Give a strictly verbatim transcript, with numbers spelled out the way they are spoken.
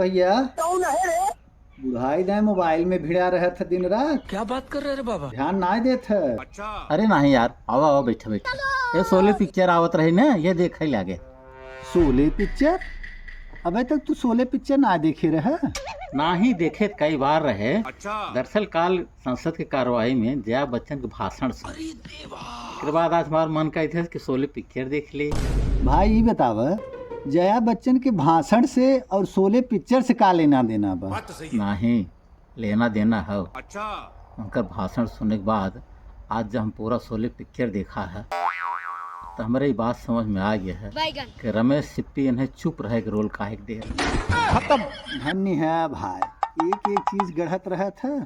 भैया, कौन है रे? बुढ़ाई दाएं मोबाइल में भिड़ा रहत ह दिन रात। क्या बात कर रहे रे बाबा? ध्यान नाहीं देत ह। अच्छा। अरे नाहीं यार, आवा, आवा, बैठा, बैठा। ए, शोले पिक्चर आवत रही ना, ये देखे लागे। शोले पिक्चर? अबे तक तू शोले पिक्चर ना देखे रहे? नाहीं देखे त कई बार रहे। अच्छा। दरअसल काल संसद के कार्यवाही में जया बच्चन के भाषण सुन। अरे देवा। एकरे बाद आज हमार मन कहित ह कि शोले पिक्चर देख ले। भाई, ई बतावा, जया बच्चन के भाषण से और शोले पिक्चर से का लेना देना बा? बात तो सही है। नाहीं, लेना देना हौ। अच्छा। उनकर भाषण सुने के बाद आज जब हम पूरा शोले पिक्चर देखा ह, त हमरे ई बात समझ में आ गया ह कि रमेश सिप्पी इन्हें चुप रहे के रोल काहे के दे रहे। खत्म। धन्य है भाई, एक एक चीज गढ़त रहत ह।